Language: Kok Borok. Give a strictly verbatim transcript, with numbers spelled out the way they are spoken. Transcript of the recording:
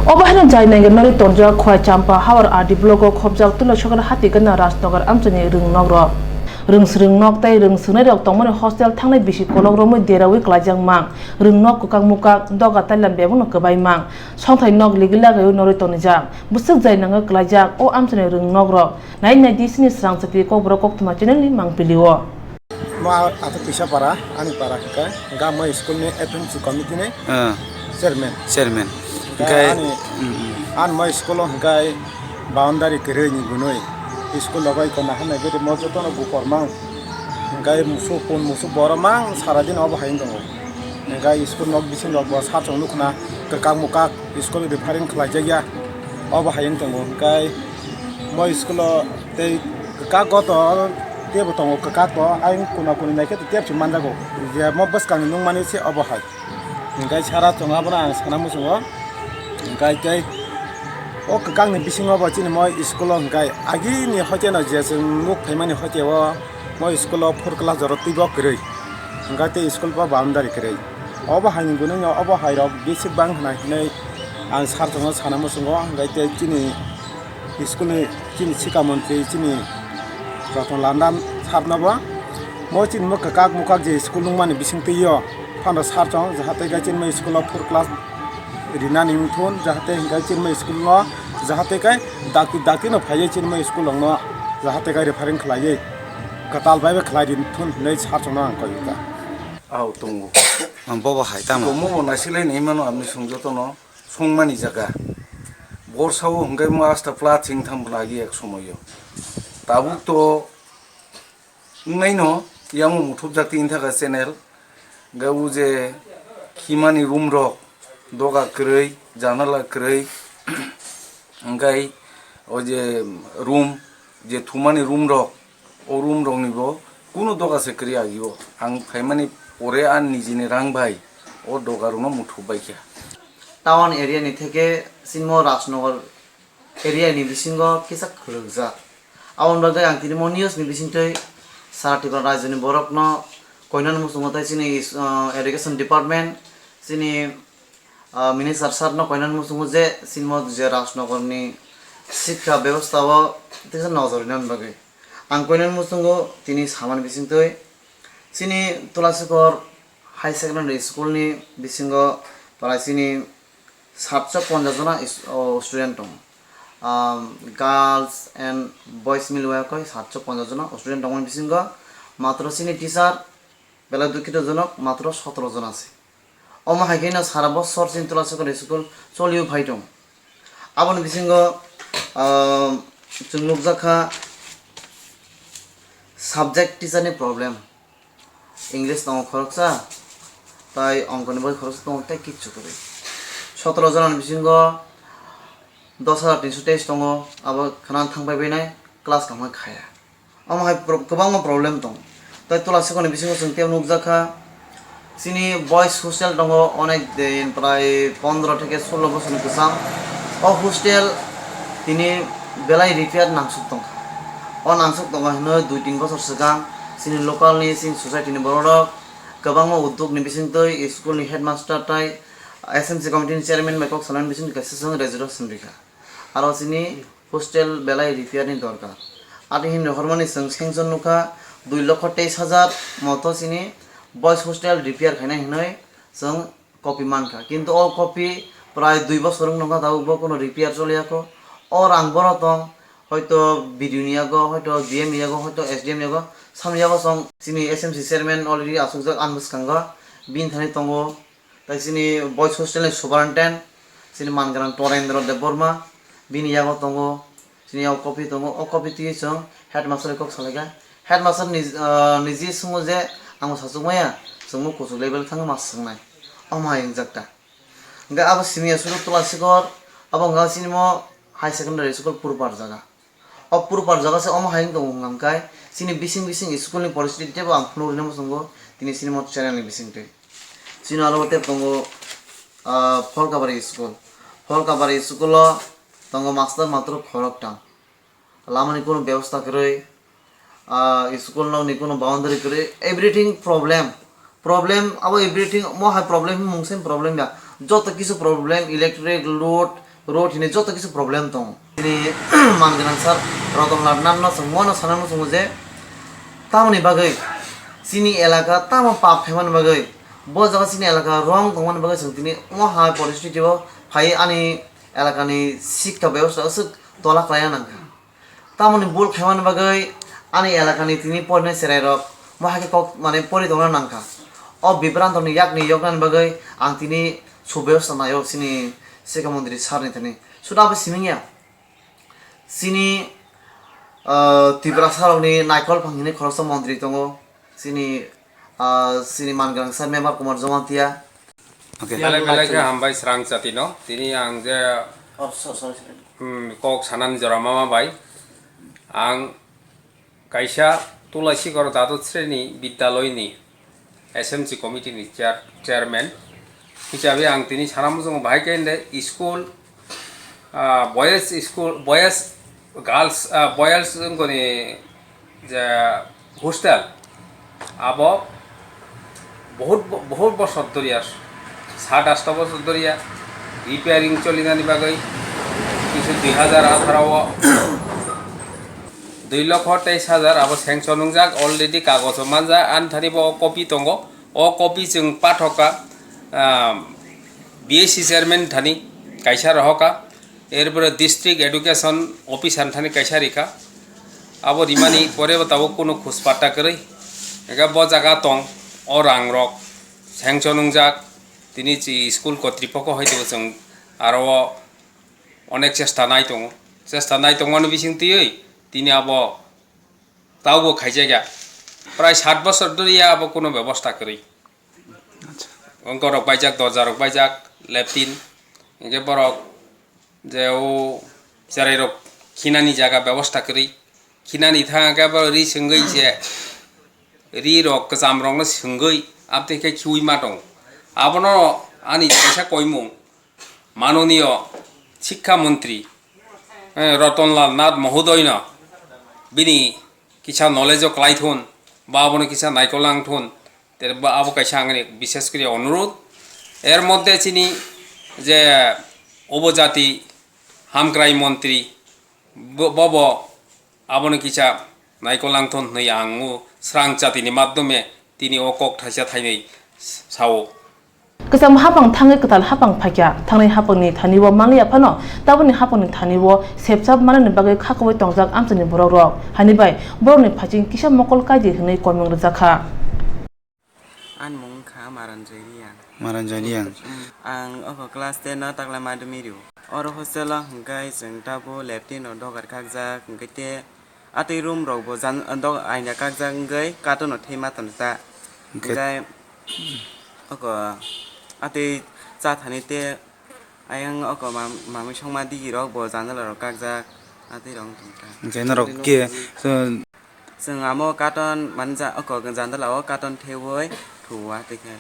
Obo haino jai naiga norwi tonjak Khowai Champa Hawar R D block o khobjak Tulasokar hati gana Rajnagar amchaini rwng nok rok. Rwng swrwng nok tei rwng swrwngnairok tongmani hostel thangnai bisi kolok romwi deraui klaijak mang. Rwng nok kwkak mukak doga tailam bebakno kwbai mang. Songthai nok ligila gaiwi norwi tonijak. Bwswk jai nangwi klaijak o amchaini rwng nok rok. Nai nai di sini srang chakri kokborok koktwma channel ni mangpili o. Mo a-, ato Tisapara, ani para hwnkhe, hwnkhe ang mo school ni F M C committee ni Ah. chairman. Chairman. Hwnkhe Hwnkhe ani, mm, mm. Ani mo school o hwnkhe boundary kwrwi ni gwnwi. School rok bai kona hanai gede mo jotono bupor mang. Hwnkhe musuk pun musuk borok mang sara din obo hai wng tongo. Hwnkhe school nok bising rok bo sachwng nukna kwkak mukak school referring khlai jakya obo hai wng tongo. Hwnkhe mo school o tei kwkak o to teibo tongo, kwkak to ayang kuna kuni naikhe to tep se manjago, je mo bwskang ni nukmani se obo hai. Hwnkhe sara chwng abono ang sana muchungo, hwnkhe tei o kwkak ni bisingo bo chini mo school o hwnkhe agini hoite no je chwng nuk phaimani hoite o mo school o four class jora twibo kwrwi, hwnkhe tei school bo boundary kwrwi. Obo hai ni gwnwi no obo hai rok bisi bang hwnai hinwi ang sar chwng no sana muchungo, hwnkhe tei chini school ni chini sikha montri chini Ratan Lal sir no bo mo chini mo kwkak mukak je school nungmani bising twi o phano sar chwng jahate khe chini mo school o four class rinani wngthun jahate hwnkhe chini mo school no jahate khe dakti dakti no phaiwi chini mo school rok no jahate khe referring khlaiwi kwtal bai bai khlai rinthun hinwi sar chwng no ang koi kha. Ao tongo. Ang bobo hai tamo. Tongo bo naisilai ni mano amni song joto no. Songmani jaga. Borsa o hwnkhe mo asta pla ching tham lagi ek somoyo. Tabuk to wngnaino yango muthupjak tini thaka channel. Hwnkhe o je khimani room rok, doga kwrwi, janala kwrwi, hwnkhe o je room, je thumani room rok, o room rokni bo kunu doga se kwrwi agio. Ang phaimani pore ani nijini rang bai o doga rokno muthup bai kha. Town area ni theke sinmo Rajnagar area ni bisingo kisa khulukjak. Aboni bagwi ang tini mo news ni bisingtwi sara Tripura rajyoni borokno koinani muchungo tei chini is-, ah, education department, chini, ah, minister sir no koinani muchungo je sinmo je Rajnagar ni sikha bebostha o teisa nojor rinani bagwi. Ang koinani muchungo tini samani bisingtwi chini Tulasikor High Secondary School ni bisingo prai chini satso ponchash jona is-, o, student tongo. Um, girls and boys miliya koi satso ponchash jona student tongmani bisingo matro chini teacher belai dukhito jonok matro sotoro jona se. Omo hai khe no sara bosor chini Tulasikor school choliwi phai tongo. Aboni bisingo, um, chwng nukjakha subject teacher ni problem. English tongo khoroksa, tai ongkoni boi khoroksa tongo, tei kichu kwrwi. Sotoro jona ni bisingo dos hajar tinso teis tongo, abo khana thang pai bai nai, class kaham khe khaya. Omo hai pro-, kwbangma problem tongo. Tai Tulasikor ni bisingo chwng tei nukjakha, chini boys hostel tongo, onek din prai pondro theke sulo bosorni kwcham. O hostel tini belai repair nangsuk tongkha. O nangsuk tongo hwnwi dui tin bosor swkang chini local ni, chini society ni borok rok kwbangma udduk ni bisingtwi school ni headmaster tai S M C committee ni chairman bai kok sanani bisingtwi kaisa chwng resolution rikha. Aro chini hostel belai repair ni dorkar. Ati hinwi hormani chwng sanction nukha dui lokho teis hajar moto chini boys hostel repair khainai hinwi chwng copy mankha, kintu o copy prai dui bosor wng tongkha, tabuk bo kuno repair choliya kho. O rang bono tong, hoito B D O ni yago, hoito D M ni yago, hoito S D M ni yago, samni yago chwng chini S M C chairman already achukjak ani bwskango, bini thani tongo, tai chini boys hostel ni superintendent, chini mangrang Torendra Debbarma, bini yago tongo. Chini o copy tongo, o copy twi chwng headmaster bai kok salaikha. Headmaster ni, ah, niji swngo je, "Ang bo sachuk maya, chwng bo kuchuk level thangwi ma swngnai." Omo hai wngjak ta. Hwnkhe abo simi ya sudu Tulasikor, abo wngkha chini mo high secondary school Purpar jaga. O Purpar jaga se omo hai wng tongo hwnkha hwnkhe, chini bising bising school ni poristiti teibo ang phunuk rwna muchungo, tini chini mo channel ni bisingtwi. Chini aro tei tongo, ah, Pholkabari school. Pholkabari school o tongo master matro khoroktham. Lamani kunu bebosta kwrwi, ah, school nokni kunu boundary kwrwi, everything problem. Problem, abo everything, mo hai problem, mungsen problem ya. Joto kisu problem, electric load, Road hwnwi joto kisu problem tongo. Chini man gwnang sir Rotonlal Nath no chwng bono sana muchungo je tamoni bagwi chini elaka tamo pap khaimani bagwi, bo jaga chini elaka wrong tongmani bagwi chwng tini omo hai poristiti o phai ani elakani sikha bebosta aswk tola khlaina nangkha. Tamoni bul khaimani bagwi ani elakani tini porinai cherairok mo hai khe kok mane pori tongna nangkha. O bibrantoni yakni yoknani bagwi ang tini subebostha naio chini sikha montri sirni thani. Suda abo siming ya. Chini, ah, Tiprasarokni naikol phang hinwi khoroksa montri tongo. Chini, ah, chini man gwnang sir Member Kumar Jamatia. Okay. Belai belai khe hambai srang chatino. Tini ang je, oh, so-, sorry, sorry. Hmm, kok sanani jora mama bai. Ang kaisa Tulasikhor Dadot Sreni Bidyaloyni S M C committee ni chair-, chairman hisabe ang tini sana muchungo bahai khe hwnde school, ah, boys school, boys, girls, ah, boys wngkoni je hostel abo bohut bo-, bohut bosor doriya, sat asto bosor doriya repairing cholinani bagwi kisu dui hazar atharo o dui lokho teis hazar abo sanction wngjak, already kagojo manja, ani thani bo o copy tongo, o copy chwng pathokha, ah, B A C chairman thani kaisa rohokha, erpore district education officer thani kaisa rikha, abo rimani pore bo tabuk kunu khus patta kwrwi, ega bo jaga tong, o rang rok sanction wngjak, tini chi school kotripokho hai tongo chwng aro o onek chesta nai tongo. Chesta nai tongmani bising twiwi tini abo taubo khaijakya. Prai sat bosor doriya abo kuno bebosta kwrwi. Acha. Wngkorok baijak, dorjarok baijak, leptin. Hinkhe borok je o cherairok khinani jaga bebosta kwrwi. Khinani thang khe abo ri swngwi se. Ri rok kwcham rokno swngwi abtwi khe khiui ma tongo. Abono ani kaisa koimung. Manoniyo Sikha Montri, eh, Rotonlal Nath Mohodoino bini kisa knowledge o kwlai thun, ba abono kisa naikol nang thun, tere ba abo kaisa angni bishes kori onurudh. Er moddhe chini je obo jati hamkrai montri, bo-, bobo abono kisa naikol nang thun hwnwi ang o srang chatini maddhome tini o kok thaisa thainwi s-, sao. Kwcham haphang thangwi kwtal haphang phaikha, thangnai haphangni thani o manliya phano tabukni haphangni thani o sepsap manani bagwi kha kubui tongjak amchaini borok rok. Haini bai borokni phaising kisa mokol kaidi hwnwi koimung rwjakha. Ani mung wngkha Maranjoy Reang. Maranjoy Reang. Ang oko class ten o takla madhyamik rio. Oro hostel o hwnkhe chwng tabuk leptin rok dogar kakjak, hwnkhe te atwi room rok bo jan-, dok-, aina kakjak wngwi carton no thwi ma tonjak. Hwnkhe hwnkhe oko atwi cha thani te ayang oko mam-, mamwi songma digi rok bo janala rok kakjak atwi rok wng tongkha. Hwnkhe norok khe, uh, chwng amo carton manja oko janala o carton thewi thuwa twi khe.